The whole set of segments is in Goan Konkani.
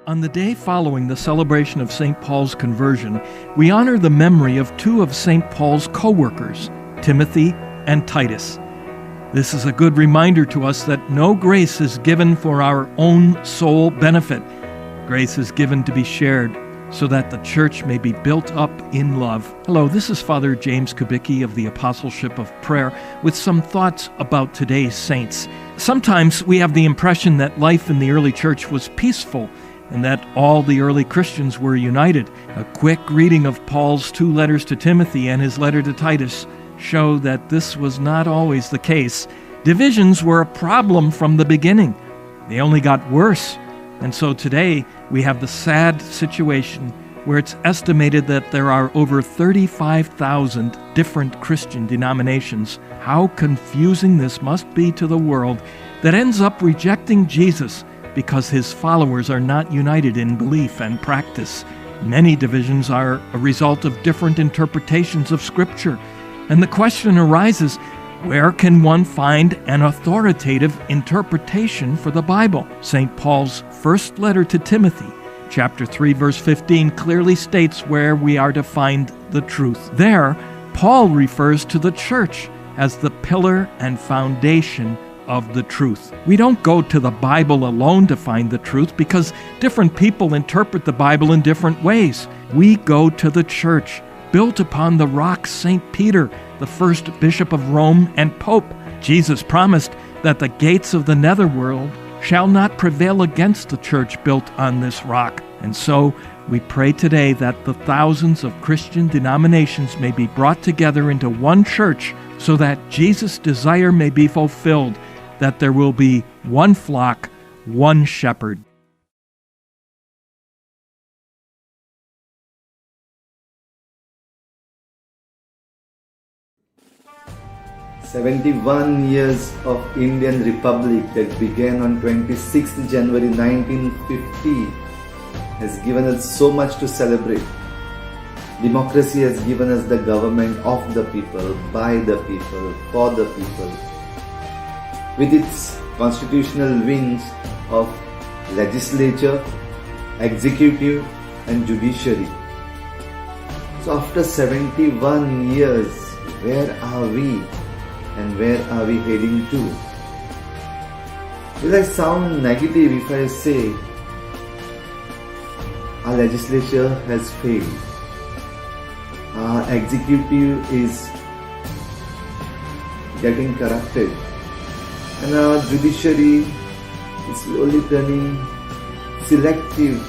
On the day following the celebration of St. Paul's conversion, we honor the memory of two of St. Paul's co-workers, Timothy and Titus. This is a good reminder to us that no grace is given for our own sole benefit. Grace is given to be shared so that the church may be built up in love. Hello, this is Father James Kubicki of the Apostleship of Prayer with some thoughts about today's saints. Sometimes we have the impression that life in the early church was peaceful and that all the early Christians were united. A quick reading of Paul's two letters to Timothy and his letter to Titus show that this was not always the case. Divisions were a problem from the beginning. They only got worse. And so today we have the sad situation where it's estimated that there are over 35,000 different Christian denominations. How confusing this must be to the world that ends up rejecting Jesus because his followers are not united in belief and practice. Many divisions are a result of different interpretations of Scripture. And the question arises, where can one find an authoritative interpretation for the Bible? St. Paul's first letter to Timothy, chapter 3, verse 15, clearly states where we are to find the truth. There, Paul refers to the church as the pillar and foundation of the truth. We don't go to the Bible alone to find the truth because different people interpret the Bible in different ways. We go to the church, built upon the rock St. Peter, the first bishop of Rome and Pope. Jesus promised that the gates of the netherworld shall not prevail against the church built on this rock. And so we pray today that the thousands of Christian denominations may be brought together into one church so that Jesus' desire may be fulfilled, that there will be one flock, one shepherd. "71 years of Indian Republic that began on 26th January 1950 has given us so much to celebrate. Democracy has given us the government of the people, by the people, for the people, with its constitutional wings of legislature, executive and judiciary. So after 71 years, where are we and where are we heading to? Will I sound negative if I say our legislature has failed? Our executive is getting corrupted and our judiciary is slowly turning selective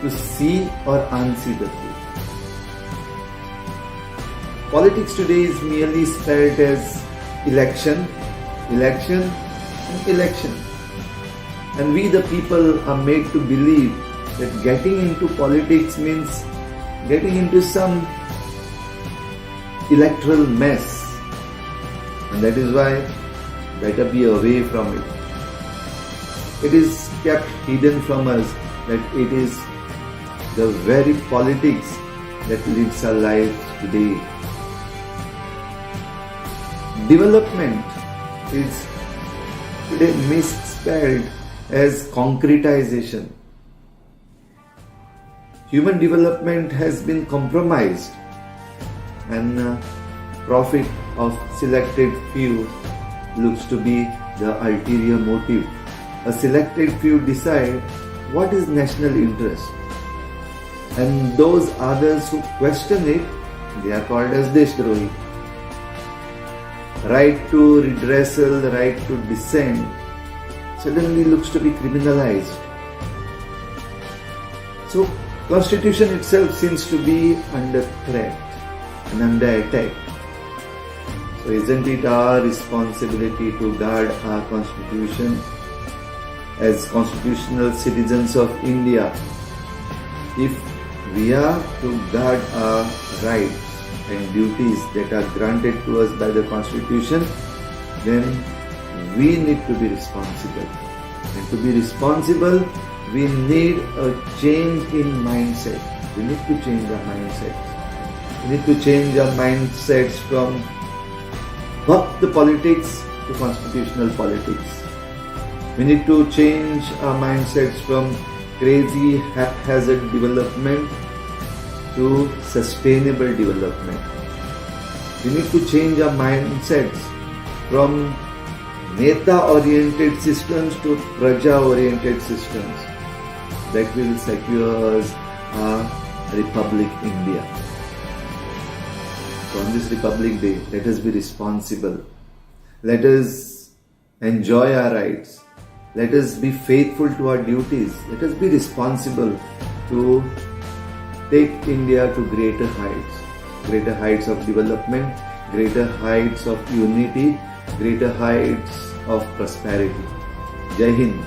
to see or unsee the truth. Politics today is merely spelled as election, election and election. And we the people are made to believe that getting into politics means getting into some electoral mess. And that is why better be away from it. It is kept hidden from us that it is the very politics that leads our lives today. Development is today misspelled as concretization. Human development has been compromised and profit of selected few looks to be the ulterior motive. A selected few decide what is national interest, and those others who question it, they are called as Deshdrohi. Right to redressal, right to dissent suddenly looks to be criminalized. So, Constitution itself seems to be under threat and under attack. So isn't it our responsibility to guard our Constitution as constitutional citizens of India? If we are to guard our rights and duties that are granted to us by the Constitution, then we need to be responsible. And to be responsible, we need a change in mindset. We need to change our mindsets. We need to change our mindsets from bhakt politics to constitutional politics. We need to change our mindsets from crazy haphazard development to sustainable development. We need to change our mindsets from Neta-oriented systems to Praja-oriented systems that will secure us our Republic India. So on this Republic Day, let us be responsible. Let us enjoy our rights. Let us be faithful to our duties. Let us be responsible to take India to greater heights of development, greater heights of unity, greater heights of prosperity. Jai Hind.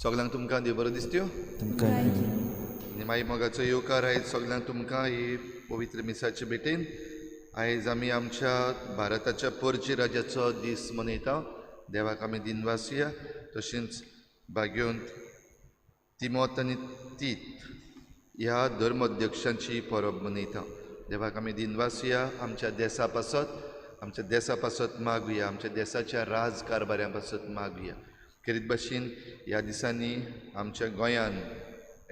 सगळ्यांक तुमकां देव बरो दिसत्यो आनी मागीर मोगाचो येवकार आयज सगळ्यांक तुमकां ही पवित्र मिसाचे भेटेन. आयज आमी आमच्या भारताच्या पोरजी राजाचो दीस मनयता. देवाक आमी दिनवासया. तशेंच भाग्योंत तिमोत आनी तीत ह्या धर्म अध्यक्षांची परब मनयता. देवाक आमी दिनवासया. आमच्या देसा पासत, आमच्या देसा पासत मागुया, आमच्या देसाच्या राज कारभाऱ्यां पासत मागुया. खेरीत भाशेन ह्या दिसांनी आमच्या गोंयान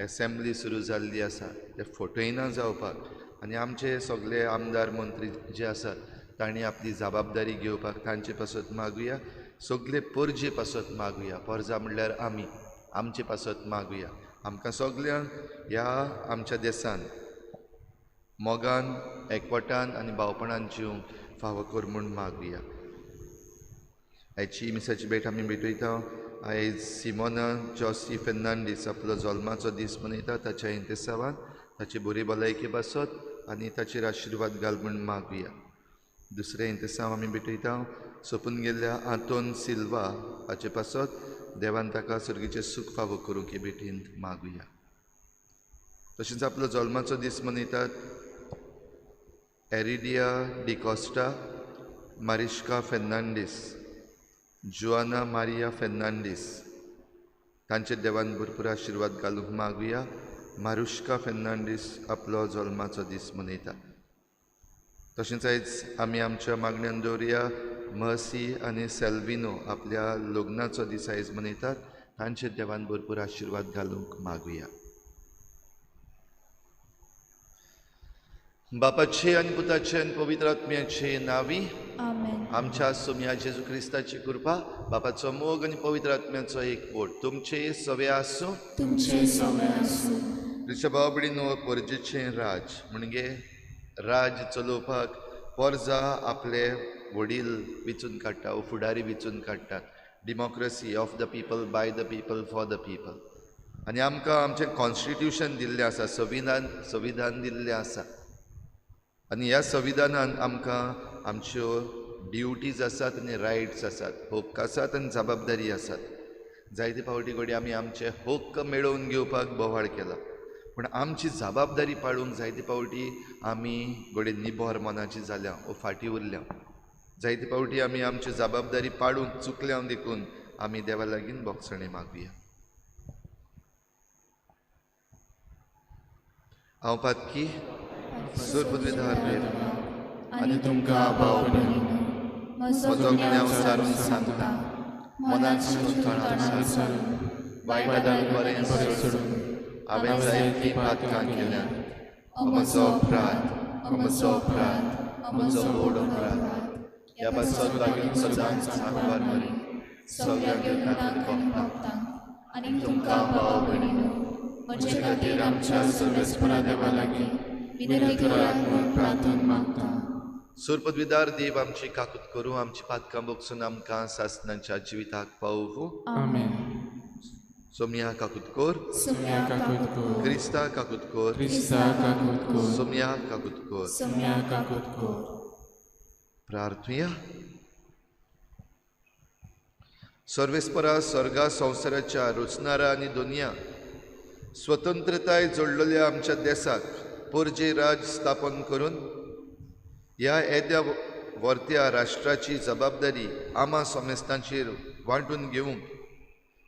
एसेंब्ली सुरू जाल्ली आसा, ते फटयना जावपाक आनी आमचे सगळे आमदार मंत्री जे आसात तांणी आपली जबाबदारी घेवपाक तांचे पासत मागुया. सगळे परजे पासत मागुया. परजा म्हणल्यार आमी, आमचे पासत मागुया. आमकां सगळ्यांक ह्या आमच्या देसान मोगान, एकवटान आनी भावपणान जिवंक फावो कर म्हूण मागुया. आयची मिसाची भेट आमी भेटयता. आयज सिमोना जॉसी फेर्नांडीस आपलो जल्माचो दीस मनयता. ताच्या इंतेसावान ताची बरी भलायकी पासत आनी ताचेर आशिर्वाद घाल म्हूण मागुया. दुसरें इंतेसांव आमी भेटयता सोंपून गेल्ल्या आंतोन सिल्वा हाचे पासत देवान ताका सर्गीचें सूख फावो करूंक हे भेटीन मागुया. तशेंच आपलो जल्माचो दीस मनयतात एरिडिया डिकॉस्टा, मारिश्का फेर्नांडीस, जुआना मारिया फेर्नांडीस तांचे देवान भरपूर आशिर्वाद घालूंक मागुया. मारुश्का फेर्नांडीस आपलो जल्माचो दीस मनयता. तशेंच आयज आमी आमच्या मागण्यान दवरुया महसी आनी सेल्विनो आपल्या लग्नाचो दीस आयज मनयतात. तांचे देवान भरपूर आशिर्वाद घालूंक मागुया. बापाचे आनी पुताचे आनी पवित्र आत्म्याचे नांवी आमच्या सोम्या जेजू क्रिस्ताची कृपा, बापाचो मोग आनी पवित्र आत्म्याचो एकवट तुमचे सवे आसूं. ऋषभाव भयणीनो, परजेचें राज म्हणजे राज चलोवपाक पोरजा आपले वडील विचून काडटा वो फुडारी विचून काडटात. Democracy of the people, by the people, for the people. आनी आमकां आमचें कॉन्स्टिट्युशन दिल्लें आसा, संविधान दिल्लें आसा आनी ह्या संविधानान आमकां आमच्यो ड्युटीज आसात आनी रायट्स आसात, हक्क आसात आनी जबाबदारी आसात. जायते फावटी घडये आमी आमचे हक्क मेळोवन घेवपाक बोवाळ केला, पूण आमची जबाबदारी पाळूंक जायते फावटी आमी घडये निबर मनाची जाल्या वो फाटीं उरल्या. जायते फावटी आमी आमची जबाबदारी पाळूंक चुकल्या देखून आमी देवा लागीं बोगसणें मागुया. हांव पातकी सुरपुद्विधार आनी तुमकां भाव म्हजो गुन्यांव सारून सांगता, मनांत तणाव सारून, वायटान बरें सोडून हांवें जायतीं पातकां केल्यांत. हो म्हजो अपराध, हो म्हजो अपराध, हो म्हजो व्हड अपराध. ह्या पासत लागीं सदांच आंकवार मरी, सगळ्या गिरनांत भोगतांक आनी तुमकां भाव भयणीनो म्हजे खातीर आमच्या सर्वेस्परा देवा लागीं विनंती करात म्हूण प्रार्थना मागता. सुरपदविदार देव आमची काकूत करूं, आमची पातकां बोगसून आमकां सासणाच्या जिविताक पावोवं. आमेन. सोमया काकूत कर, सोम्या काकूत कर, क्रिस्ता काकूत कर, क्रिस्ता काकूत कर, सोमया काकूत कर. सोम्या काकूत कर. प्रार्थुया. सर्वेस्परा स्वर्गा संवसाराच्या रचणारा आनी दुनिया स्वतंत्रताय जोडलेल्या आमच्या देसाक पोरजे राज स्थापन करून ह्या येद्या वर्त्या राष्ट्राची जबाबदारी आमा समेस्तांचेर वांटून घेवंक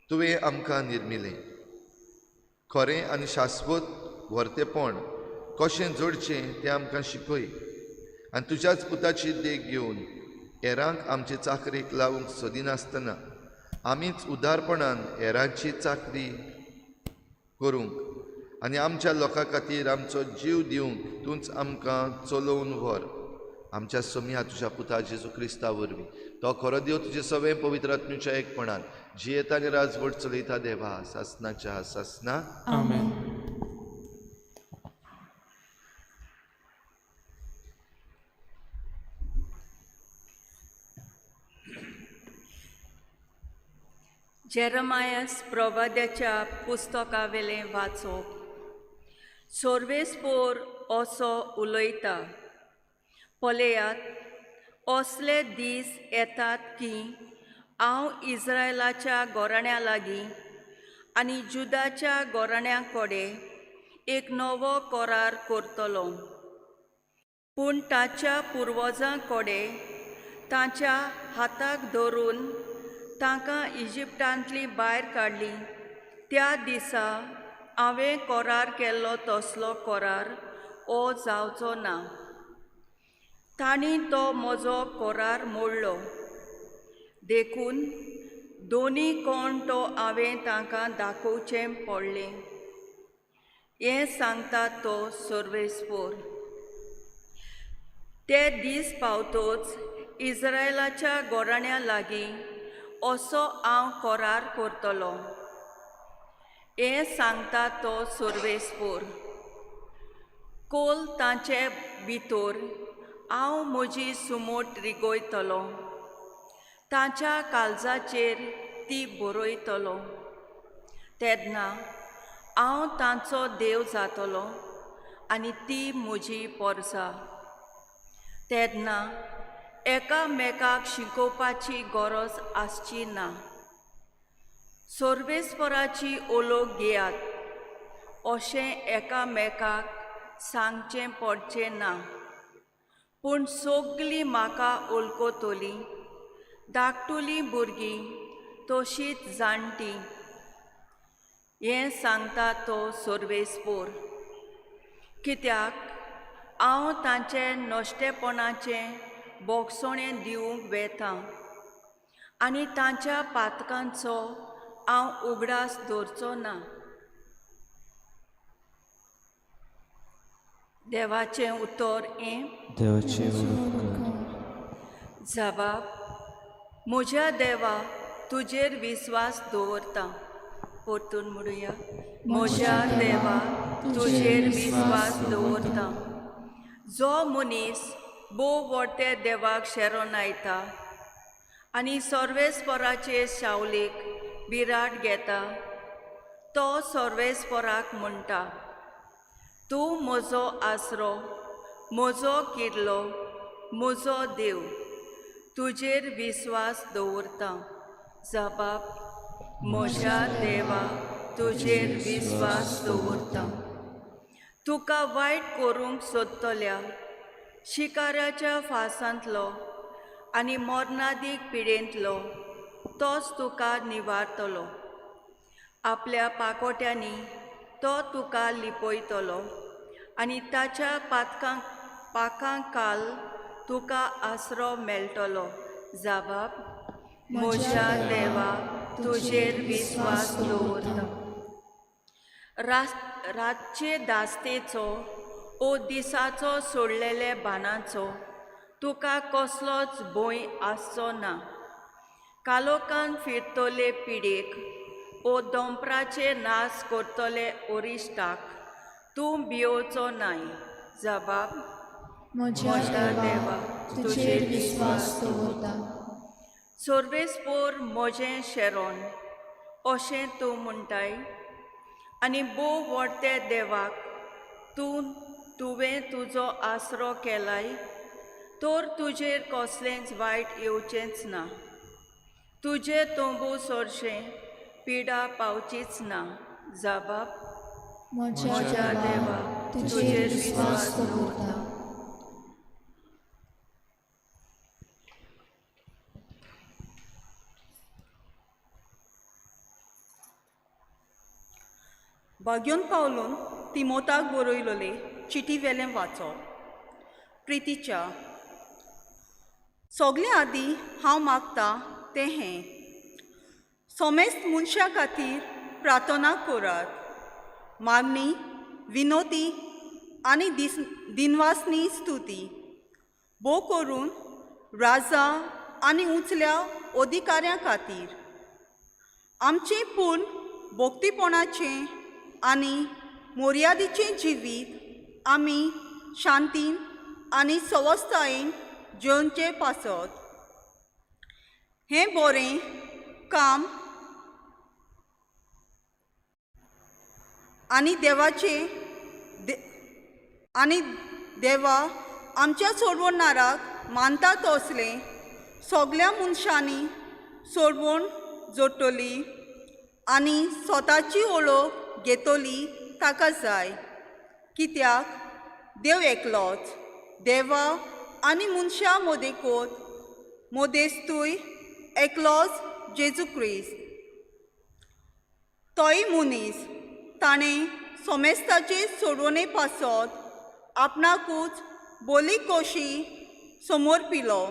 तुवें आमकां निर्मिलें. खरें आनी शाश्वत वर्तेपण कशें जोडचें तें आमकां शिकय आनी तुज्याच पुताची देख घेवन हेरांक आमचे चाकरेक लावंक सोदिनासतना आमीच उदारपणान हेरांची चाकरी करूंक आनी आमच्या लोकां खातीर आमचो जीव दिवंक तूंच आमकां चलोवन व्हर. आमच्या सोमया तुज्या पुता जेजू क्रिस्ता वरवीं, तो खरो देव तुजे सगळें पवित्र आत्म्याच्या एकपणान जियेता आनी राजवट चलयता देवा सासनाच्या सासना. आमेन. जेरमायस प्रवाद्याच्या पुस्तकावेलें वाचप. सर्वेस्पोर असो उलयता, पळयात असले दीस येतात की हांव इस्रायलाच्या गोराण्या लागीं आनी जुदाच्या गोराण्या कडेन एक नवो करार करतलो. पूण ताच्या पुर्वजां कडेन ताच्या हाताक धरून तांकां इजिप्तांतली भायर काडली त्या दिसा हांवें करार केल्लो तसलो करार हो जावचो ना. तांणी तो म्हजो करार मोडलो, देखून दोनी कोण तो हांवें तांकां दाखोवचें पडलें. हें सांगता तो सर्वेस्पोर. ते दीस पावतोच इस्रायलाच्या गोराण्या लागीं असो हांव करार करतलो. हें सांगता तो सर्वेस्पोर. कोल तांचे भितर हांव म्हजी सुमोट रिगयतलो, तांच्या काळजाचेर ती बरयतलो. तेन्ना हांव तांचो देव जातलो आनी ती म्हजी पोरसा. तेन्ना एकामेकाक शिकोवपाची गरज आसची ना. सर्वेस्पराची ओलोक घेयात अशें एकामेकाक सांगचें पडचें ना, पूण सगलीं म्हाका वळखतलीं, धाकटुलीं भुरगीं तशींच जाणटीं. हें सांगता तो सर्वेस्पोर. कित्याक हांव तांचें नश्टेपणाचें बोगसणें दिवंक वेता आनी तांच्या पातकांचो हांव उगडास दवरचो ना. देवाचें उतर हें. देवाचें उपकार. जबाब, म्हज्या देवा तुजेर विस्वास दवरता. परतून म्हणुया, म्हज्या देवा तुजेर विस्वास दवरता. जो मनीस भोव व्हडते देवाक शेरोन आयता आनी सर्वेस्पराचे शावलेक बिराड घेता, तो सर्वेस्पराक म्हणटा, तूं म्हजो आसरो, म्हजो किर्लो, म्हजो देव, तुजेर विस्वास दवरता. जबाब, म्हज्या देवा तुजेर विस्वास दवरता. तुका वायट करूंक सोदतल्या शिकाराच्या फासांतलो आनी मरणादीक पिडेंतलो तोच तुका निवारतलो. आपल्या पाकोट्यांनी तो तुका लिपयतलो आनी ताच्या पाखां काल तुका आसरो मेळटलो. जबाब, म्हज्या देवा तुजेर विस्वास दवरता. रातचे दास्तेचो ओ दिसाचो सोडलेले बाणाचो तुका कसलोच भंय आसचो ना. कालोकान फिरतले पिडेक ओ दोंपराचे नाश करतले ओरिश्टाक तूं भियोचो नाय. जबाब म्हज्या देवा तुजेर विस्वास दवरता. सर्वेस्पोर म्हजें शेरोन अशें तूं म्हणटाय आनी भोव व्हडते देवाक तुवें तुजो आसरो केलाय तर तुजेर कसलेंच वायट येवचेंच ना. तुजे तंबू सरशें पिडा पावचीच ना. जबाब म्हज्या देवा तुजेर विस्वास दवरता. भाग्योन पावलून तिमोताक बरयलोले चिटी वेलें वाचो. प्रितीच्या सगळे आदीं हांव मागता तें हें, सोमेस्त मनशां खातीर प्रार्थना करात, मागणी विनोदी आनी दिनवासनी स्तुती भोव करून राजा आनी उंचल्या अधिकाऱ्यां खातीर. आमचें पूर्ण भक्तीपणाचें आनी मोर्यादीचें जिवीत आमी शांतीन आनी सवस्तायेन जेवचे पासत हें बरें काम आनी देवाचें आनी देवा आमच्या सोडवणाराक मानता तसलें सगल्या मनशांनी सोडवण जोडटली आनी स्वताची वळख घेतली ताका जाय. कित्याक देव एकलोच देवा आनी मनशां मदेकोत मदेस्तूय एकलोच जेजू क्रिस्त. तोय मनीस ताणें सोमेस्ताचे सोडवणे पासत आपणाकूच बोली कोशी समोर पिलो.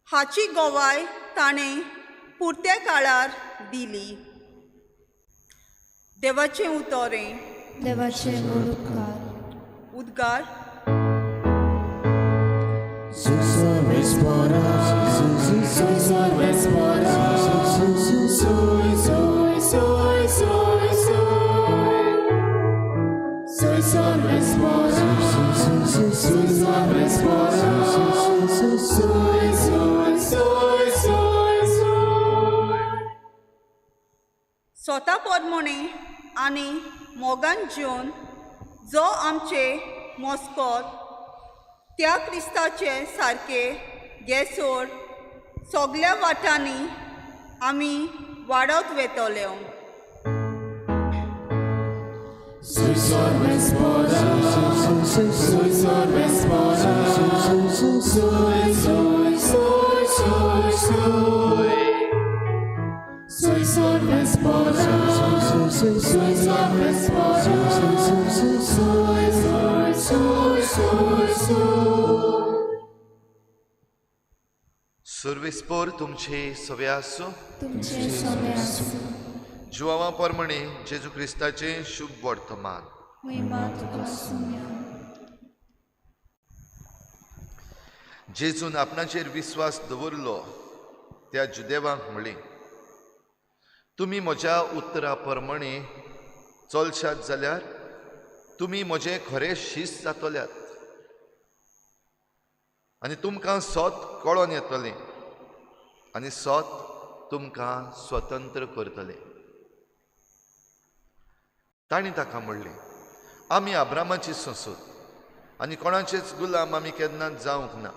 हाची गवाय ताणें पुरत्या काळार दिली. देवाचें उतरें. देवाचे उपकार. उद्गार. स्वता परमणे आनी मोगान जेवन जो आमचे मस्कोत त्या क्रिस्ताचे सारके गेसोर सगल्या वाटांनी आमी वाडत वेतले. सर्वेस्पोर तुमचे सवे आसूं. तुमचे सवे आसूं. जुवावा परमणे जेजू क्रिस्ताचें शुभ वर्तमान. जेजून आपणाचेर विस्वास दवरलो त्या जुदेवांक म्हणलें, तुमी म्हज्या उतरा परमणे चलशात जाल्यार तुमी म्हजे खरे शीस जातल्यात आनी तुमकां सत कळोन येतलें आनी सत तुमकां स्वतंत्र करतलें. तांणी ताका म्हणलें, आमी अब्रामाची संसद आनी कोणाचेच गुलाम आमी केन्नाच जावंक ना.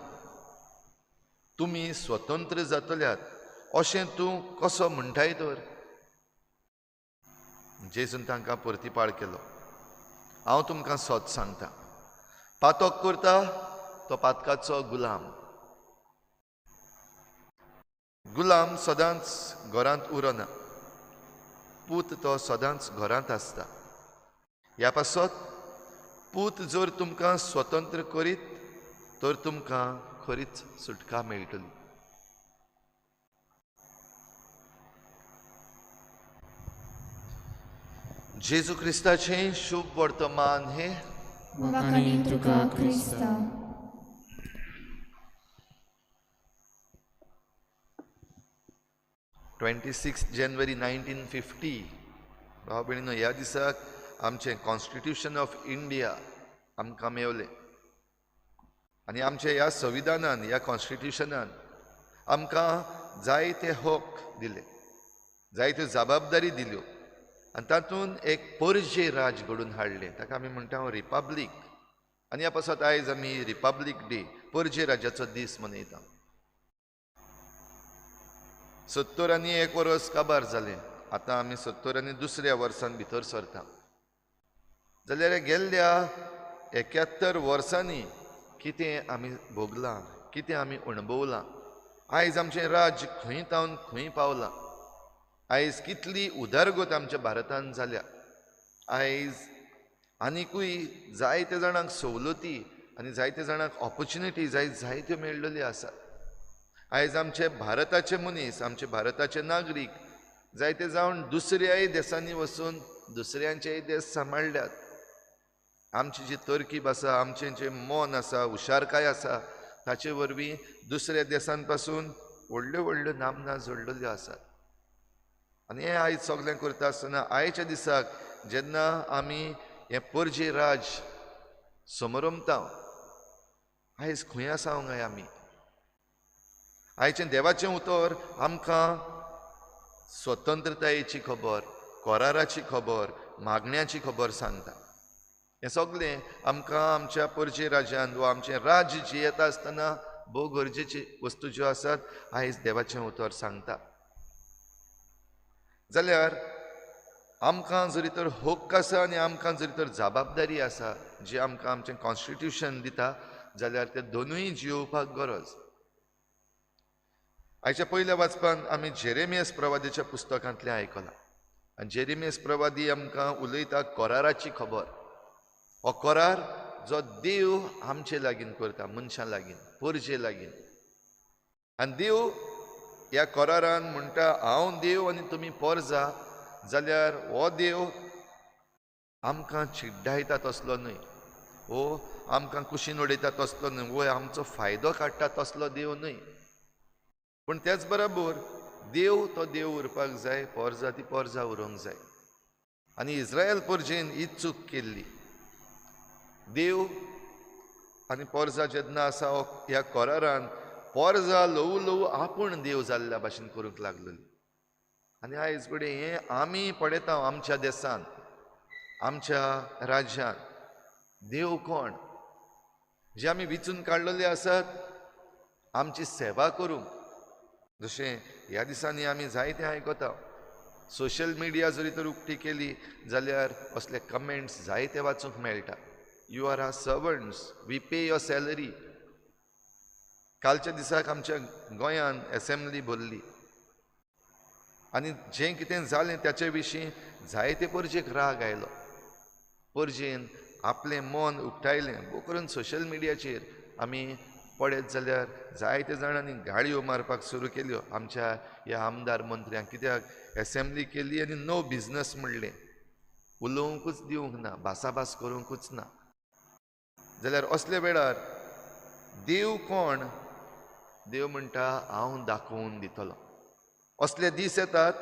तुमी स्वतंत्र जातल्यात अशें तूं कसो म्हणटाय तर? जेजून तांकां परतिपाळ केलो, हांव तुमकां सत सांगता, पातक करता तो पातकाचो गुलाम. गुलाम सदांच घरांत उरना, पूत तो सदांच घरांत आसता. ह्या पासत पूत जर तुमकां स्वतंत्र करीत तर तुमकां खरीच सुटका मेळटली. जेजू क्रिस्ताचें शुभ वर्तमान हे वाखाणी तुका क्रिस्ता. 26 जानेवारी 1950 भाव भयणीनो, ह्या दिसाक आमचें कॉन्स्टिट्यूशन ऑफ इंडिया आमकां मेवलें आनी आमच्या ह्या संविधानान, ह्या कॉन्स्टिट्युशनान आमकां जायते हक दिले, जायत्यो जबाबदारी दिल्यो आनी तातूंत एक परजे राज घडोवन हाडलें, ताका आमी म्हणटा रिपब्लीक. आनी ह्या पासत आयज आमी रिपब्लीक डे, परजे राज्याचो दीस मनयता. 71 वर्स काबार जालें, आतां आमी 72 वर्सान भितर सरता. जाल्यार गेल्ल्या 71 वर्सांनी कितें आमी भोगलां, कितें आमी अणभवलां, आयज आमचें राज्य खंय तावन खंय पावलां, आयज कितली उदरगत आमच्या भारतान जाल्या, आयज आनिकूय जायते जाणांक सवलती आनी जायते जाणांक ऑपॉर्च्युनिटी जायत्यो मेळ्ळ्यो आसात. आयज आमचे भारताचे मनीस, आमचे भारताचे नागरीक जायते जावन दुसऱ्याय देशांनी वचून दुसऱ्यांचेय देश सांबाळ्ळ्यात. आमची जी तरकीब आसा, आमचें जें मन आसा, हुशारकाय आसा, ताचे वरवीं दुसऱ्या देशां पासून व्हडल्यो व्हडल्यो नामना जोडलेल्यो आसात. आनी हें आयज सगळें करता आसतना आयच्या दिसाक जेन्ना आमी हें परजे राज समरमता, आयज खंय आसा काय आमी? आयचें देवाचें उतर आमकां स्वतंत्रतायेची खबर, कराराची खबर, मागण्याची खबर सांगता. हें सगळें आमकां आमच्या परजे राज्यान वा आमचें राज्य जियेता आसतना भोव गरजेची वस्तू ज्यो आसात आयज देवाचें उतर सांगता. जाल्यार आमकां जरी तर हक्क आसा आनी आमकां जरी तर जबाबदारी आसा जी आमकां आमचें कॉन्स्टिट्युशन दिता, जाल्यार ते दोनूय जियोवपाक गरज. आयच्या पयल्या वाचपान आमी जेरेमियस प्रवादीच्या पुस्तकांतलें आयकलां आनी जेरेमियस प्रवादी आमकां उलयता कराराची खबर. हो करार जो देव आमचे लागीं करता, मनशां लागीं, परजे लागीं. आनी देव ह्या करारान म्हणटा, हांव देव आनी तुमी पोरजा. जाल्यार हो देव आमकां चिड्डायता तसलो न्हय, हो आमकां कुशीन उडयता तसलो न्हय, हो आमचो फायदो काडटा तसलो देव न्हय. पूण त्याच बरोबर देव तो देव उरपाक जाय, पोरजा ती पोरजा उरूंक जाय. आनी इस्रायल परजेन ही चूक केल्ली. देव आनी पोरजा जेन्ना आसा ह्या करारान पोरजा ल्हवू ल्हवू आपूण देव जाल्ल्या भाशेन करूंक लागलेली. आनी आयज कडेन हें आमी पळयता आमच्या देशांत, आमच्या राज्यांत देव कोण जे आमी विचून काडलेले आसात आमची सेवा करूंक. जशें ह्या दिसांनी आमी जायतें आयकता, सोशल मिडिया जरी तर उक्ती केली जाल्यार असले कमेंट्स जायते वाचूंक मेळटा. You are our servants, we pay your salary. कालच्या दिसाक आमच्या गोंयान एसेंब्ली भरली आनी जें कितें जालें ताचे विशीं जायते परजेक राग आयलो. परजेन आपलें मन उक्तायलें. भोव करून सोशल मिडियाचेर आमी पळयत जाल्यार जायते जाणांनी गाळयो मारपाक सुरू केल्यो आमच्या ह्या आमदार मंत्र्यांक. कित्याक एसेंब्ली केली आनी नो बिजनस म्हणलें, उलोवंकूच दिवंक ना, भासाभास करूंकूच ना. जाल्यार असल्या वेळार देव कोण? देव म्हणटा हांव दाखोवन दितलो. असले दीस येतात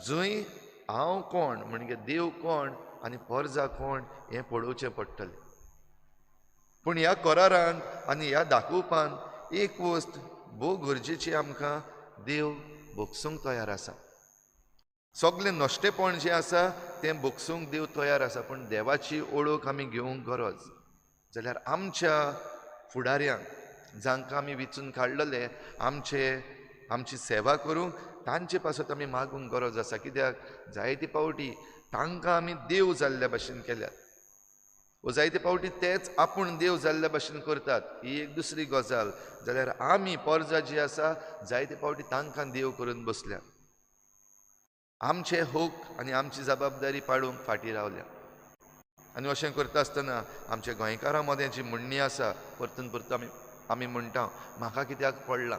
जंय हांव कोण म्हणजे देव कोण आनी पोरजा कोण हें पळोवचें पडटलें. पूण ह्या करारान आनी ह्या दाखोवपान एक वस्त भोव गरजेची, आमकां देव भोगसूंक तयार आसा. सगळें नश्टेपण जें आसा तें भोगसूंक देव तयार आसा, पूण देवाची ओळख आमी घेवंक गरज. जाल्यार आमच्या फुडाऱ्यांक जांकां आमी विचून काडलेले आमची सेवा करूंक, तांचे पासत आमी मागूंक गरज आसा. कित्याक जायते फावटी तांकां आमी देव जाल्ल्या भाशेन केल्यात, वो जायते फावटी तेच आपूण देव जाल्ल्या भाशेन करतात, ही एक दुसरी गजाल. जाल्यार आमी पोरजा जी आसा जायते फावटी तांकां देव करून बसल्या, आमचे हक आनी आमची जबाबदारी पाडूंक फाटीं रावल्या. आनी अशें करता आसतना आमच्या गोंयकारां मदें जी म्हणणी आसा, परतून परतून आमी म्हणटा, म्हाका कित्याक पडलां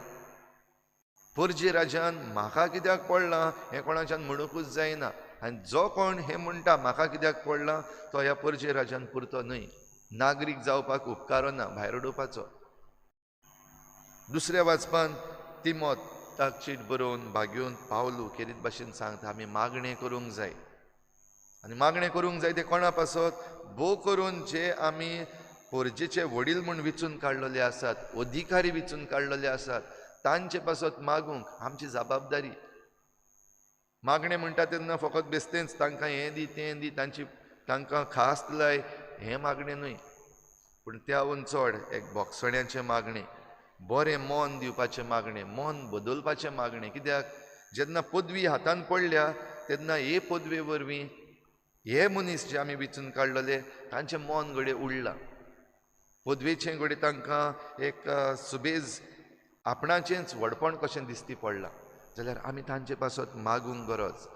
परजे राज्यान, म्हाका कित्याक पडलां हें कोणाच्यान म्हणूंकूच जायना. आनी जो कोण हें म्हणटा म्हाका कित्याक पडलां तो ह्या परजे राज्यान पुरतो न्हय, नागरीक जावपाक उपकारना, भायर उडोवपाचो. दुसऱ्या वाचपान तिमोताक चीट बरोवन भागेवन पावलू केरीत भाशेन सांगता आमी मागणें करूंक जाय. आनी मागणें करूंक जाय तें कोणा पासत? भोव करून जे आमी पोरजेचे वडील म्हूण विचून काडलेले आसात, अधिकारी विचून काडलेले आसात, तांचे पासत मागूंक आमची जबाबदारी. मागणें म्हणटा तेन्ना फकत बेस्तेंच तांकां हें दी तें दी, तांची तांकां खास लाय हें मागणें न्हय, पूण त्याहून चड एक बोगसण्याचें मागणें, बरें मन दिवपाचें मागणें, मन बदलपाचें मागणें. कित्याक जेन्ना पदवी हातान पडल्या तेन्ना हे पदवे वरवीं हे मनीस जे आमी विचून काडलेले तांचें मन घडये उडलां, पदवेचें घडये तांकां एक सुबेज आपणाचेंच व्हडपण कशें दिसती पडलां, जाल्यार आमी तांचे पासत मागूंक गरज.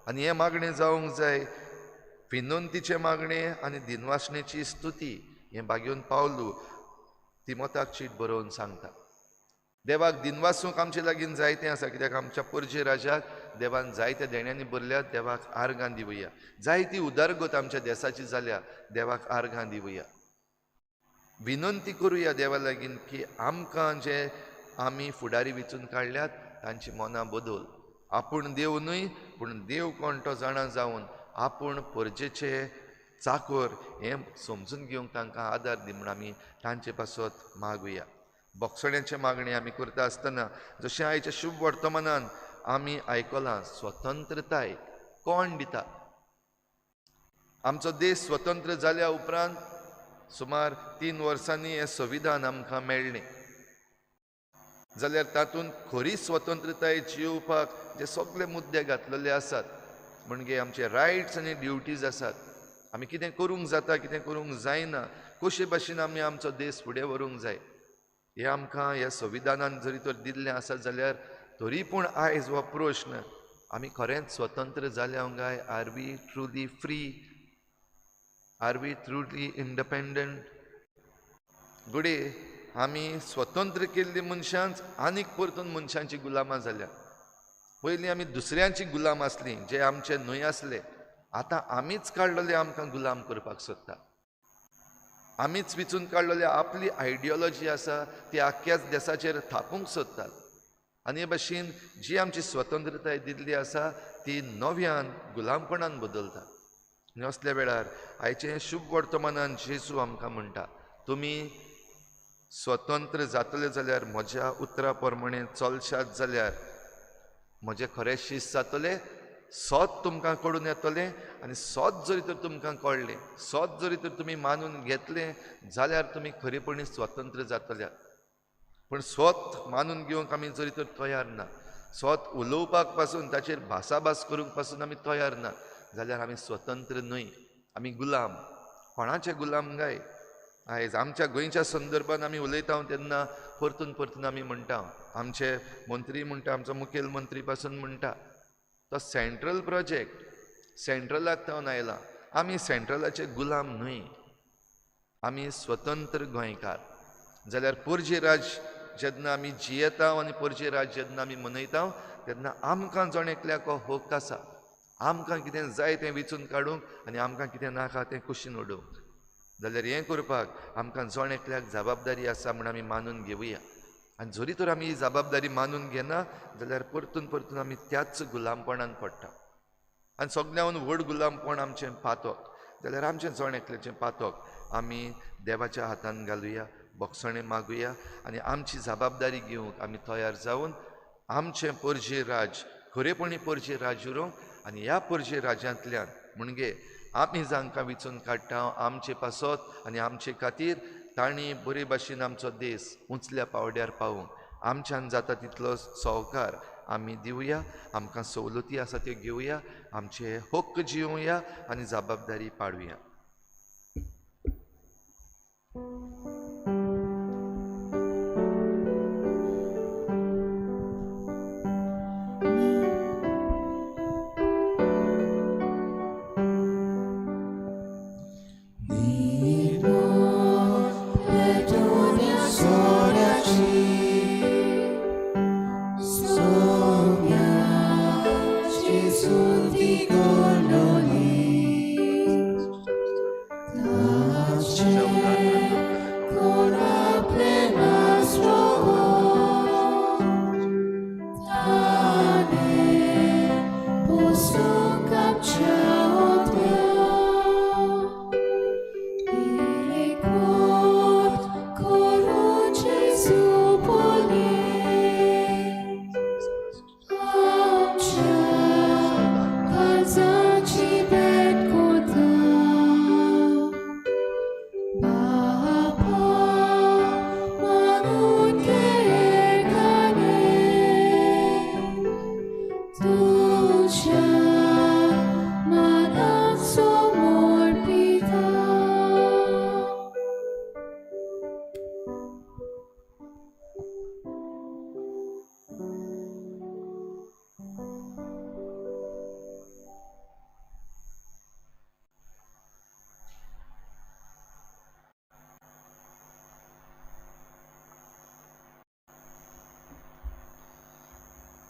आनी हें मागणें जावंक जाय विनंतीचें मागणें आनी दिनवासणेची स्तुती. हें भागेवन पावलू तिमोताक चीट बरोवन सांगता. देवाक दिनवासूंक आमचे लागीं जायतें आसा, कित्याक आमच्या पोरजे राजाक देवान जायत्या देण्यांनी भरल्यात, देवाक आर्गां दिवया. जायती उदरगत आमच्या देसाची जाल्या, देवाक आर्गां दिवया. विनंती करुया देवा लागीं की आमकां जे आमी फुडारी विचून काडल्यात तांची मनां बदल. आपूण देव न्हय पूण देव कोण तो जाणा जावन आपूण परजेचे चाकोर हें समजून घेवंक तांकां आदार दी म्हूण आमी तांचे पासत मागुया. बोगसण्याचें मागणें आमी करता आसतना जशें आयच्या शुभ वर्तमानान आमी आयकलां, स्वतंत्रताय कोण दिता? आमचो देश स्वतंत्र जाल्या उपरांत सुमार 3 वर्सांनी हें संविधान आमकां मेळ्ळें, जाल्यार तातूंत खरी स्वतंत्रताय जियोवपाक जे सगळे मुद्दे घातलेले आसात, म्हणजे आमचे रायट्स आनी ड्युटीज आसात, आमी कितें करूंक जाता कितें करूंक जायना, कशे भाशेन आमी आमचो देश फुडें व्हरूंक जाय, हें आमकां ह्या संविधानान जरी तर दिल्लें आसा जाल्यार तरी पूण आयज हो प्रश्न आमी खरेंच स्वतंत्र जाल्या काय? Are we truly free? Are we truly independent? घडये आमी स्वतंत्र केल्ली मनशांच आनीक परतून मनशांची गुलामां जाल्या. पयलीं आमी दुसऱ्यांची गुलाम आसलीं जे आमचे न्हय आसले, आतां आमीच काडलेले आमकां गुलाम करपाक सोदता. आमीच विचून काडलेले आपली आयडियोलॉजी आसा ती आख्याच देसाचेर थापूंक सोदतात. आनी हे भाशेन जी आमची स्वतंत्रताय दिल्ली आसा ती नव्यान गुलामपणान बदलता. आनी असल्या वेळार आयचें शुभ वर्तमानान जेजू आमकां म्हणटा, तुमी स्वतंत्र जातले जाल्यार म्हज्या उतरा प्रमाणे चलशात जाल्यार म्हजें खरें शीस जातलें, सत तुमकां कळून येतलें. आनी सत जरी तर तुमकां कळ्ळें, सत जरी तर तुमी मानून घेतलें जाल्यार तुमी खरेपणी स्वतंत्र जातल्यात. पूण सत मानून घेवंक आमी जरी तर तयार ना, सत उलोवपाक पासून ताचेर भासाभास करूंक पासून आमी तयार ना जाल्यार आमी स्वतंत्र न्हय, आमी गुलाम. कोणाचे गुलाम काय? आयज आमच्या गोंयच्या संदर्भान आमी उलयता तेन्ना परतून परतून आमी म्हणटा, आमचे मंत्री म्हणटा, आमचो मुखेल मंत्री पासून म्हणटा, तो सेंट्रल प्रोजेक्ट सेंट्रलाक तावन आयला. आमी सेंट्रलाचे गुलाम न्हय, आमी स्वतंत्र गोंयकार. जाल्यार पोरजे राज जेन्ना आमी जियेता आनी पोरजे राज जेन्ना आमी मनयता तेन्ना आमकां जण एकल्याक हो हक्क आसा, आमकां कितें जाय तें विचून काडूंक आनी आमकां कितें नाका तें कुशीन उडोवंक. जाल्यार हें करपाक आमकां जण एकल्याक जबाबदारी आसा म्हूण आमी मानून घेवया. आनी जरी तर आमी ही जबाबदारी मानून घेना जाल्यार परतून परतून आमी त्याच गुलामपणान पडटा. आनी सगळ्याहून व्हड गुलामपण आमचें पातक. जाल्यार आमचें जण एकल्याचें पातक आमी देवाच्या हातान घालुया, बोगसणें मागुया आनी आमची जबाबदारी घेवंक आमी तयार जावन आमचें पोरजे राज खरेपणी पोरजे राज उरोवंक आनी ह्या पोरजे राज्यांतल्यान म्हणजे आमी जांकां विचून काडटा आमचे पासत आनी आमचे खातीर तांणी बरे भाशेन आमचो देश उंचल्या पावड्यार पावोवंक आमच्यान जाता तितलो सहकार आमी दिवया, आमकां सवलती आसा त्यो घेवया, आमचे हक्क जिवया आनी जबाबदारी पाडुया. Gesù di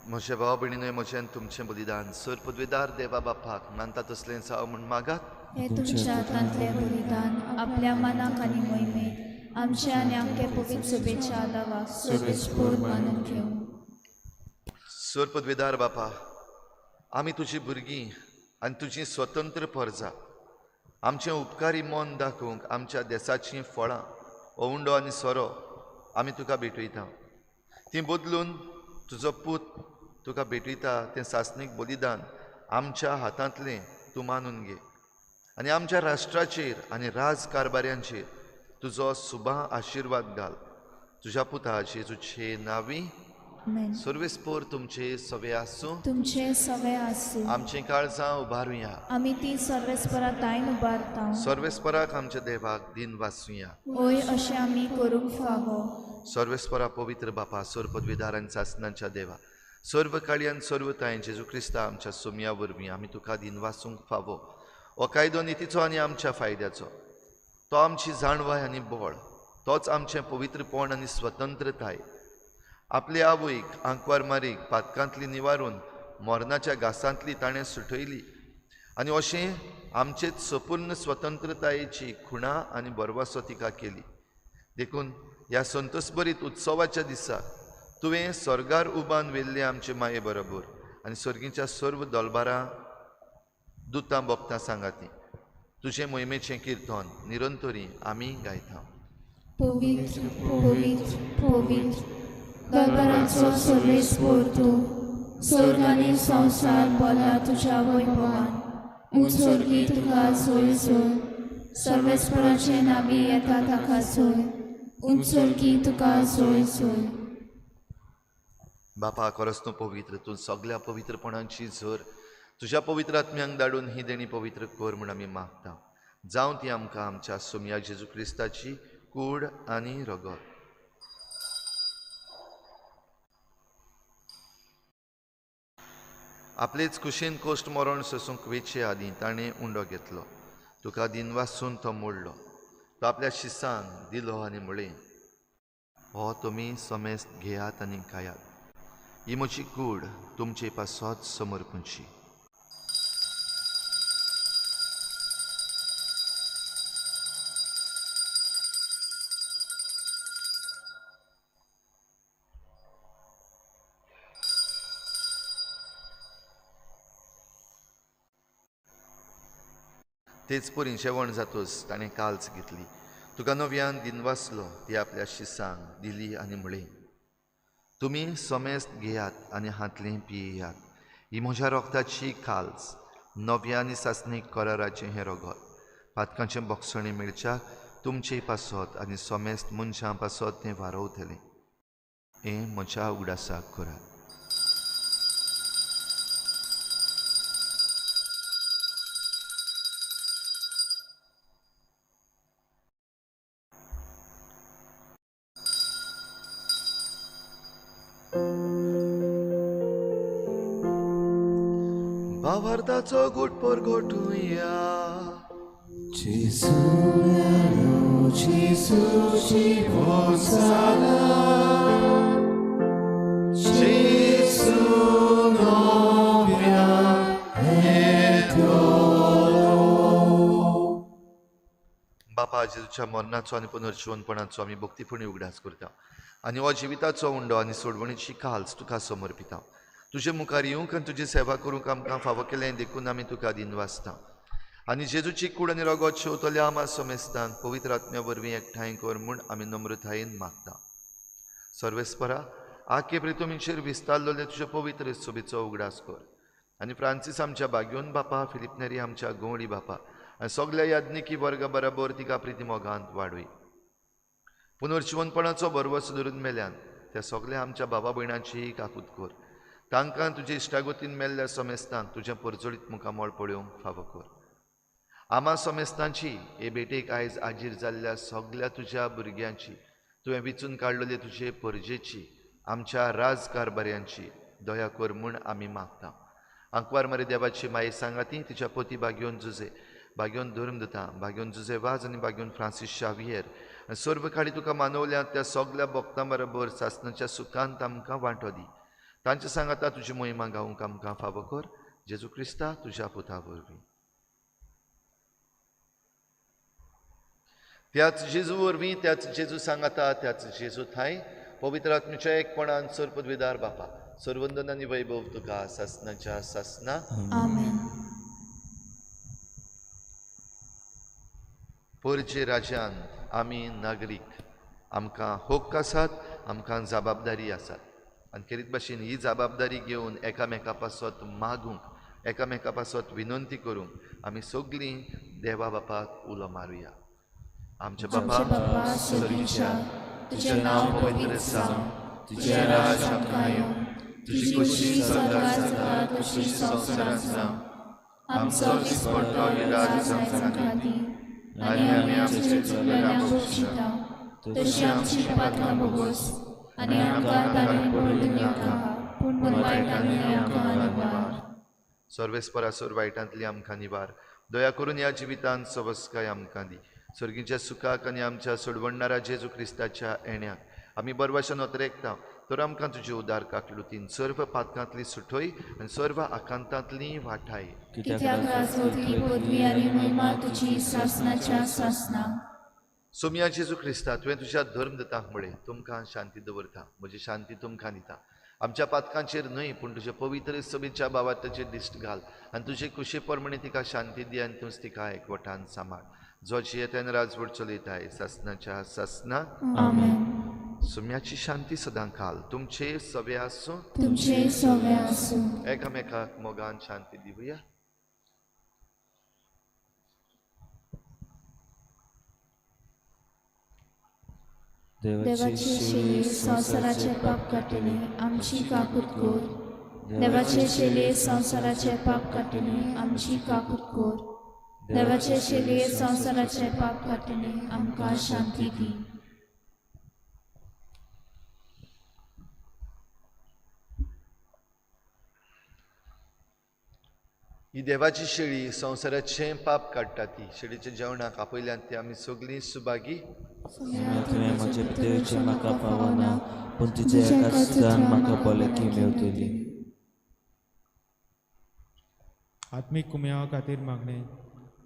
म्हज्या भाव भयणीनय म्हजें तुमचें बलिदान सर पदवेदार देवा बापाक मानता तसलें जावं म्हूण मागात. हे तुमच्या हातांतलें बलिदान आपल्या मनाक आनी मोहिमेक आमचे आनी आमचे पवित्र सभेच्या आदावाक सर्वेस्पोर मानून घेवं. सर पदवेदार बापा, आमी तुजी भुरगीं आनी तुजी स्वतंत्र परजा. आमचें उपकारी मन दाखोवंक आमच्या देसाचीं फळां ओंवडो आनी सोरो आमी तुका भेटयता. तीं बदलून तुजो पूत तुका भेटयता तें सासणीक बलिदान आमच्या हातांतलें तूं मानून घे आनी आमच्या राष्ट्राचेर आनी राज कारभाऱ्यांचेर तुजो सुबा आशिर्वाद घाल. तुज्या पुता जेजूचे नांवी. सर्वेस्पोर तुमचे सवे आसूं. तुमचे सवे आसूं. आमचीं काळजां उबारुया. आमी ती सर्वेस्परा ताईन उबारता. सर्वेस्पराक आमच्या देवाक दिन वाचुया. ओय अशें आमी करूंक फावो. सर्वेस्परा पवित्र बापा, सर्व पदवीदार आनी सासणांच्या देवा, सर्व काळयान सर्व ताईन जेजू क्रिस्ता आमच्या सोमया वरवीं आमी तुका दिन वाचूंक फावो. हो कायदो नितीचो आनी आमच्या फायद्याचो, तो आमची जाणवाय आनी बळ, तोच आमचें पवित्रपण आनी स्वतंत्रताय. आपले आवयक आंकवार मारीक पातकांतली निवारून मरणाच्या घासांतली ताणें सुटयली आनी अशें आमचेच संपूर्ण स्वतंत्रतायेची खुणा आनी भरवसो तिका केली. देखून ह्या संतोषभरीत उत्सवाच्या दिसा तुवें स्वर्गार उबान व्हेल्ले आमचे माये बरोबर आनी सर्गीच्या सर्व दलबारां दुतां भोगतां सांगाती तुजें मोहिमेचें किर्तन निरंतरी आमी गायता. पवित्र पवित्र पवित्र दरबाराचो सर्वेस्पोर तूं, स्वर्ग आनी संवसार भरला तुज्या वैभवान. उंच स्वर्गी तुका सोय सोय, सर्वेस्पराचे नावी येता ताका सोय. उंच स्वर्गी तुका सोय सोय. बापा, खरोच तूं पवित्र, तूं सगळ्या पवित्रपणाची झर. तुज्या पवित्र आत्म्यांक धाडून ही देणी पवित्र कर म्हूण आमी मागता. जावं ती आमकां आमच्या सोमया जेजू क्रिस्ताची कूड आनी रगत. आपलेच कुशीन कोश्ट मरण सोसूंक वेचे आदीं ताणें उंडो घेतलो, तुका दिनवासून तो मोडलो, तो आपल्या शिसांक दिलो आनी म्हळें, हो तुमी समेस्त घेयात आनी खायात, ही म्हजी कूड तुमचे पासत समर्पूंची. तेच परी जेवण जातूच ताणें काल्च घेतली, तुका नव्यान दिनवासलो, ती आपल्या शिसांक दिली आनी म्हळें, तुमी समेस्त घेयात आनी हांतलें पियेयात, ही म्हज्या रोगताची काल्च, नव्या आनी सासणीक कराराचें हें रगत, पातकांचें बक्षणें मेळच्याक तुमचे पासत आनी समेस्त मनशां पासत तें वारवतलें. हें म्हज्या उगडासाक करात. भावार्थाचो गुट परगटुया. जेजू जेजूची होसाना, जेजू नव्या येतलो. बापा, जेजूच्या मरणाचो आनी पुनर्जिवनपणाचो आमी भक्तीपणी उगडास करता आनी हो जिविताचो उंडो आनी सोडवणीची काल्च तुका समर्पिता. तुजे मुखार येवंक आनी तुजी सेवा करूंक आमकां फावो केलें देखून आमी तुका दिनवासता. आनी जेजूची कूड आनी रगत शेवतल्या आमा समेस्तांक पवित्र आत्म्या वरवीं एकठांय कर म्हूण आमी नम्रतायेन मागता. सर्वेस्परा, आखे प्रितुमीचेर विस्तारलेले तुजे पवित्र सोबीचो उगडास कर आनी फ्रांसीस आमच्या बाग्योन बापा, फिलिप नेरी आमच्या गवळी बापा आनी सगल्या याज्ञिकी वर्गा बराबर तिका प्रिती मोगांत वाडय. पुनर्जिवनपणाचो भरवसो धरून मेल्यान त्या सगल्या आमच्या बाबा भयणांची काकूत कर. तांकां तुजे इश्टागतीन मेल्ल्या समेस्तांक तुजें परजळीत मुखामळ पळोवंक फावो कर. आमा समेस्तांची हे भेटेक आयज आजीर जाल्ल्या सगल्या तुज्या भुरग्यांची, तुवें विचून काडलेले तुजे परजेची, आमच्या राजकारभाऱ्यांची दया कर म्हूण आमी मागता. आंकवार मारी देवाची माये सांगाती तिच्या पती बाग्योन जुजे, बाग्योन धर्मदुता, बाग्योन जुजे वाज आनी बाग्योन फ्रांसीस शावियर आनी सर्व काळी तुका मानवल्या त्या सगल्या भक्तां बरोबर सासणाच्या सुखांत आमकां वांटो दी. तांचे सांगाता तुजी मोहिमा गावंक आमकां फावो कर, जेजू क्रिस्ता तुज्या पुता वरवीं. त्याच जेजू वरवीं, त्याच जेजू सांगाता, त्याच जेजू थांय पवित्र आत्म्याच्या एकपणान सर्वपदवीदार बापा, सर्वंदन आनी वैभव तुका सासनाच्या सासना. आमेन. पोरचे राज्यांत आमी नागरीक, आमकां हक्क आसात, आमकां जबाबदारी आसात आनी खेरीत भाशेन ही जबाबदारी घेवन एकामेका पासत मागूंक, एकामेका पासत विनंती करूंक आमी सगळीं देवा बापाक उलो मारुया. आमच्या बापा स्वर्गीच्या, तुजें नांव पवित्र जावं, तुजें राज आमकां येवं, तुजी खोशी स्वर्गार जाता तशी संवसारांत जावं. आमचो दिसपट्टो राज आमकां दी आनी आमी आमचे चुकलेल्यांक बक्षिता तशी आमची पातकां भोगोस आनी आमकां ताणें पडूं दिनाका, पूण वायटांनी आमकां निवार. सर्वेस्परा सोर वायटांतली आमकां निवार, दया करून ह्या जिवितांत सवस्काय आमकां दी. स्वर्गीच्या सुखाक आनी आमच्या सोडवणणारा जेजू क्रिस्ताच्या येण्याक आमी बरवाशन ओतरेकता, तर आमकां तुजी उदार काकलुतीन सर्व पातकांतली सुटय आनी सर्व आकांतांतली वाठाय. कित्याक राजवटी, पदवी आनी महिमा तुजी सासनाच्या सासना. सोमया जेजू क्रिस्ता, तुवें तुज्या धर्मदतांक म्हळें, तुमकां शांती दवरता, म्हजी शांती तुमकां दिता. आमच्या पातकांचेर न्हय पूण तुज्या पवित्र सभेच्या बाबाताचेर दिश्ट घाल आनी तुजे कुशे प्रमाणे तिका शांती दी आनी तूंच तिका एकवटान सांबाळ, जो जियेतान राजवट चलयताय सासनाच्या सासना. आमेन. सुम्याची शांती सदां काल तुमचे सवे आसूं, तुमचे सवे आसूं. एकामेकाक मोगान शांती दिवया. देवाची शेली संवसाराचे पाप काडटली आमची काकूत कर. देवाचे शेली संवसाराचे पाप काडटली आमची काकूत कर. देवाचे शेली संवसाराचे पाप काडटली आमकां शांती दी. ही देवाची शेळी संवसाराचें पाप काडटा, ती शेळीच्या जेवणाक आपयल्यान ती आमी सगळीं सुभागी. तुवें म्हज्या भितरचें म्हाका पावना, पूण तुज्या एका सुदान म्हाका भलायकी मेवतली. आत्मीक कुम्यावा खातीर मागणें.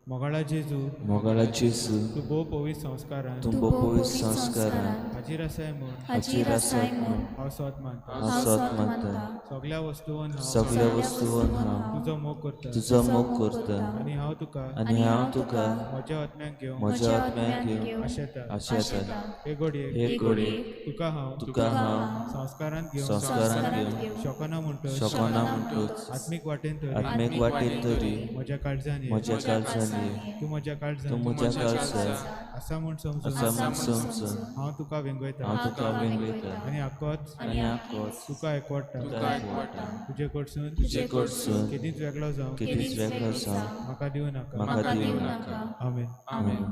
मोगाळा जेजू, मोगाळा जेजू, तूं भोव पवित्र संस्कारान, तूं भोव पवित्र संस्कारान हाजीर आसाय म्हूण, हाजीर आसाय म्हूण हांव सोद मानता, हांव सोद मानता. सगळ्या वस्तूंन हांव, सगळ्या वस्तूंन हांव तुजो मोग करता, तुजो मोग करता आनी हांव तुका, आनी हांव तुका म्हज्या आत्म्याक घेवन, म्हज्या आत्म्याक घेवन आशेता, आशेता. हे घडये, हे घडये तुका हांव, तुका हांव संस्कारांत घेवन, संस्कारांत घेवन शकना म्हणटच, शकना म्हणटच, आत्मीक वाटेन तरी, आत्मीक वाटेन तरी म्हज्या काळजान, म्हज्या काळजान तूं म्हज्या काळजान, तूं म्हज्या काळजान आसा म्हूण समजून, आसा म्हूण समजून हांव तुका वेंगयता, हांव तुका वेंगयता आनी आकोच, आनी आकोच तुका एकवटा, तुका एकवटा. तुजे कडसून, तुजे कडसून केदींच वेगळो जावं, केदींच वेगळो जावं म्हाका दिवं नाका, म्हाका दिवं नाका. आमेन. आमेन.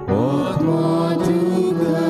Otmo tuga,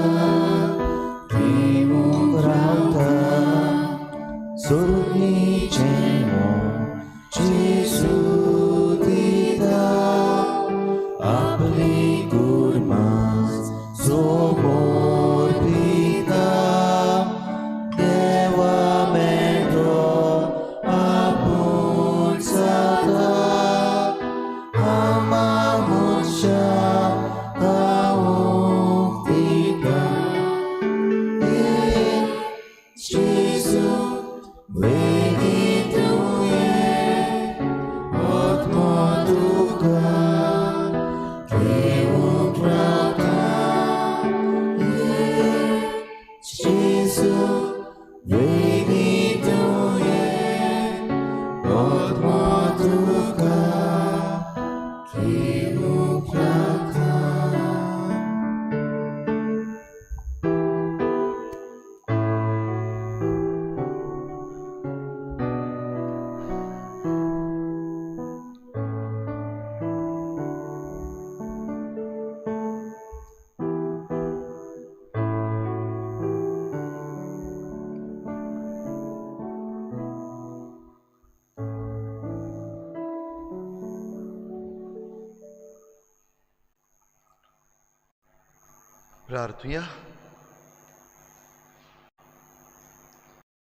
प्रार्थुया।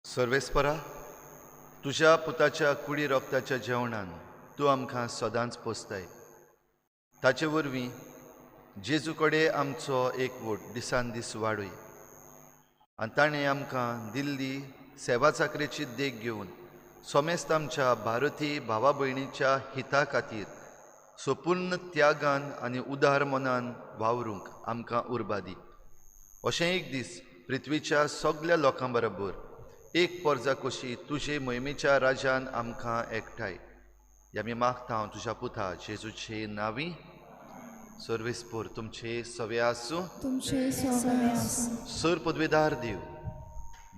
सर्वेस्परा, तुज्या पुताच्या कुडी रोगताच्या जेवणान तूं आमकां सदांच पोसताय। ताचे वरवीं जेजू कडेन आमचो एकवट दिसान दीस वाडूय आनी ताणें आमकां दिल्ली सेवा चाकरेची देख घेवन सोमेस्त आमच्या भारतीय भावा भयणीच्या हिता खातीर सोपूर्ण त्यागान आनी उदार मनान वावरूंक आमकां उर्बा दी। अशें एक दीस पृथ्वीच्या सगल्या लोकां बरोबर एक पोरजा कशी तुजे मोहिमेच्या राजान आमकां एकठांय। आमी मागता हांव तुज्या पुता जेजूचे नांवी। सर्वेस्पोर तुमचे सवे आसूं, तुमचे सवे आसूं। सर पदवेदार देव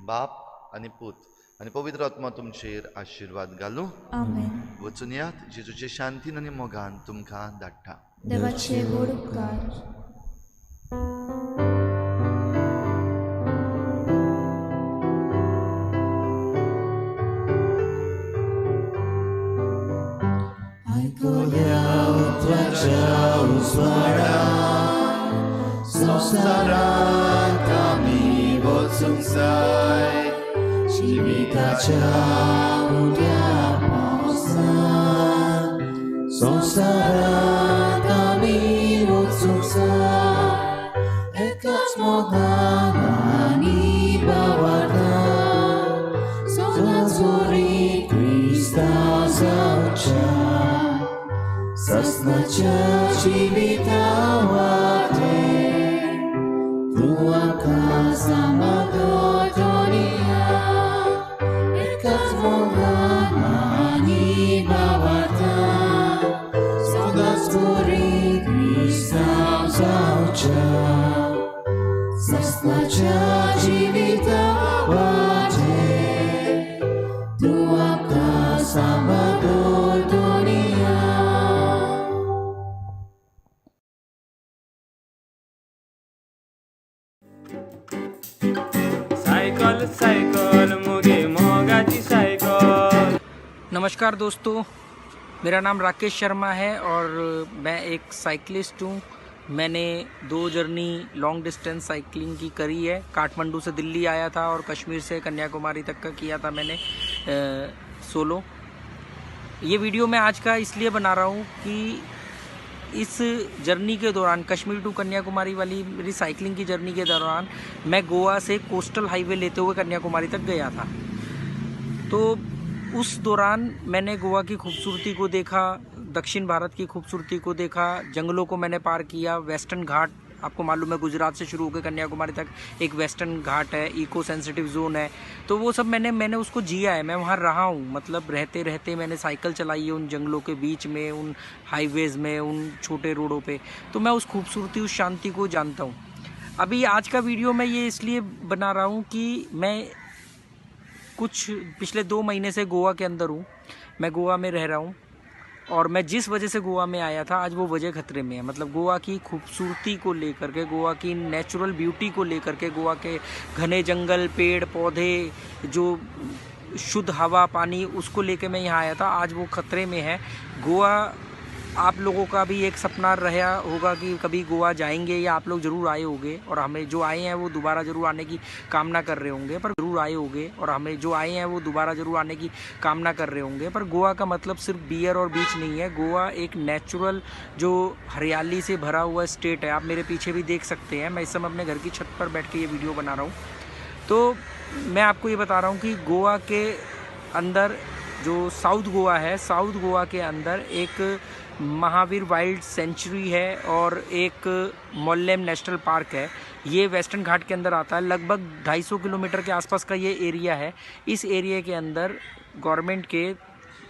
बाप आनी पूत आनी पवित्र आत्मा तुमचेर आशिर्वाद घालूं। आमेन। वचून यात, जेजूचे शांतीन आनी मोगान तुमकां धाडटा। देवाचे व्हड उपकार। संवसारांत आमी वचूंक जाय, जिविताच्या उड्या पावसान। संवसारांत आमी वचूंक जाय, एकाच मोगान आनी भावार्थान, सदांच बरी क्रिस्तांव जावच्या, सासणाच्या जिविता वाटे। तूं आमकां सांबाळ दवरिया, एकाच मोगान आनी भावार्थान, सदांच बरी क्रिस्तांव जावच्या, सासणाच्या जिविता वाटे। तूं आमकां सांबाळ दवरिया। सायकल सायकल मुगे मोगाची सायकल। नमस्कार दोस्तों, मेरा नाम राकेश शर्मा है और मैं एक साइकिलिस्ट हूँ। मैंने 2 जर्नी लॉन्ग डिस्टेंस साइकिलिंग की करी है। काठमांडू से दिल्ली आया था और कश्मीर से कन्याकुमारी तक का किया था मैंने सोलो। ये वीडियो मैं आज का इसलिए बना रहा हूँ कि इस जर्नी के दौरान, कश्मीर टू कन्याकुमारी वाली मेरी साइकिलिंग की जर्नी के दौरान, मैं गोवा से कोस्टल हाईवे लेते हुए कन्याकुमारी तक गया था। तो उस दौरान मैंने गोवा की खूबसूरती को देखा, दक्षिण भारत की खूबसूरती को देखा, जंगलों को मैंने पार किया। वेस्टर्न घाट आपको मालूम है, गुजरात से शुरू होकर कन्याकुमारी तक एक वेस्टर्न घाट है, इको सेंसिटिव जोन है। तो वो सब मैंने मैंने उसको जिया है, मैं वहाँ रहा हूँ। मतलब रहते रहते मैंने साइकिल चलाई है उन जंगलों के बीच में, उन हाईवेज़ में, उन छोटे रोडों पे। तो मैं उस खूबसूरती, उस शांति को जानता हूँ। अभी आज का वीडियो मैं ये इसलिए बना रहा हूँ कि मैं कुछ पिछले 2 महीने से गोवा के अंदर हूँ, मैं गोवा में रह रहा हूँ और मैं जिस वजह से गोवा में आया था आज वो वजह खतरे में है। मतलब गोवा की खूबसूरती को लेकर के, गोवा की नेचुरल ब्यूटी को लेकर के, गोवा के घने जंगल, पेड़ पौधे, जो शुद्ध हवा पानी, उसको लेके मैं यहाँ आया था, आज वो खतरे में है। गोवा आप लोगों का भी एक सपना रहा होगा कि कभी गोवा जाएंगे या आप लोग ज़रूर आए होंगे और हमें जो आए हैं वो दोबारा ज़रूर आने की कामना कर रहे होंगे, पर ज़रूर आए होंगे और हमें जो आए हैं वो दोबारा ज़रूर आने की कामना कर रहे होंगे। पर गोवा का मतलब सिर्फ बियर और बीच नहीं है। गोवा एक नेचुरल जो हरियाली से भरा हुआ स्टेट है। आप मेरे पीछे भी देख सकते हैं, मैं इस समय अपने घर की छत पर बैठ के ये वीडियो बना रहा हूँ। तो मैं आपको ये बता रहा हूँ कि गोवा के अंदर जो साउथ गोवा है, साउथ गोवा के अंदर एक महावीर वाइल्ड सेंचुरी है और एक मोल्लेम नेशनल पार्क है। ये वेस्टर्न घाट के अंदर आता है। लगभग 250 किलोमीटर के आसपास का ये एरिया है। इस एरिया के अंदर गवर्नमेंट के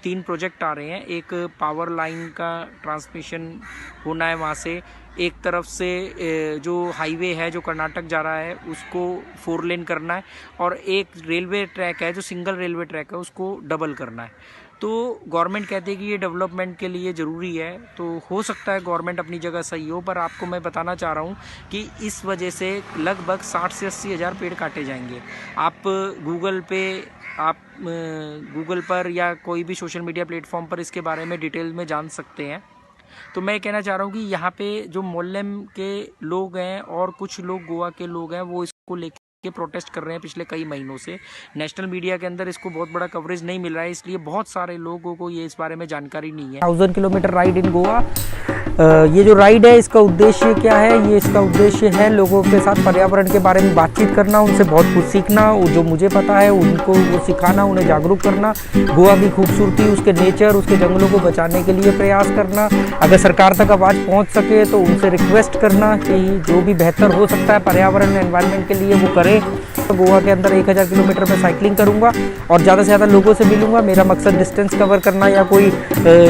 3 प्रोजेक्ट आ रहे हैं। एक पावर लाइन का ट्रांसमिशन होना है वहाँ से, एक तरफ से जो हाईवे है जो कर्नाटक जा रहा है उसको 4 लेन करना है, और एक रेलवे ट्रैक है जो सिंगल रेलवे ट्रैक है उसको डबल करना है। तो गवर्नमेंट कहती है कि ये डेवलपमेंट के लिए ज़रूरी है, तो हो सकता है गवर्नमेंट अपनी जगह सही हो, पर आपको मैं बताना चाह रहा हूँ कि इस वजह से लगभग 60 से 80 हज़ार पेड़ काटे जाएंगे। आप गूगल पे, आप गूगल पर या कोई भी सोशल मीडिया प्लेटफॉर्म पर इसके बारे में डिटेल में जान सकते हैं। तो मैं कहना चाह रहा हूँ कि यहाँ पे जो मोल्लेम के लोग हैं और कुछ लोग गोवा के लोग हैं वो इसको लेके प्रोटेस्ट कर रहे हैं पिछले कई महीनों से। नेशनल मीडिया के अंदर इसको बहुत बड़ा कवरेज नहीं मिल रहा है, इसलिए बहुत सारे लोगों को ये इस बारे में जानकारी नहीं है। 1000 किलोमीटर राइड इन गोवा, ये जो राइड है इसका उद्देश्य क्या है? ये इसका उद्देश्य है लोगों के साथ पर्यावरण के बारे में बातचीत करना, उनसे बहुत कुछ सीखना, जो मुझे पता है उनको वो सिखाना, उन्हें जागरूक करना, गोवा की खूबसूरती, उसके नेचर, उसके जंगलों को बचाने के लिए प्रयास करना। अगर सरकार तक आवाज़ पहुंच सके तो उनसे रिक्वेस्ट करना कि जो भी बेहतर हो सकता है पर्यावरण एनवायरनमेंट के लिए वो करें। गोवा के अंदर 1000 किलोमीटर में साइकिलिंग करूंगा और ज़्यादा से ज़्यादा लोगों से मिलूंगा। मेरा मकसद डिस्टेंस कवर करना या कोई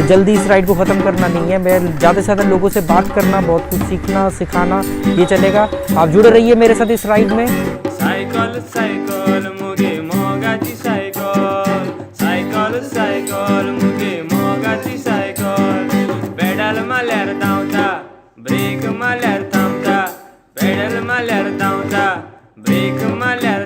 जल्दी इस राइड को ख़त्म करना नहीं है। मैं ज़्यादा से ज़्यादा लोगों से बात करना, बहुत कुछ सीखना, सिखाना, ये चलेगा। आप जुड़े रहिए मेरे साथ इस राइड में। सायकल सायकल मुगे मोगाची सायकल, सायकल सायकल मुगे मोगाची सायकल। पेडल मारल्यार धांवता, ब्रेक मारल्यार थांबता, पेडल मारल्यार धांवता, ब्रेक मारल्यार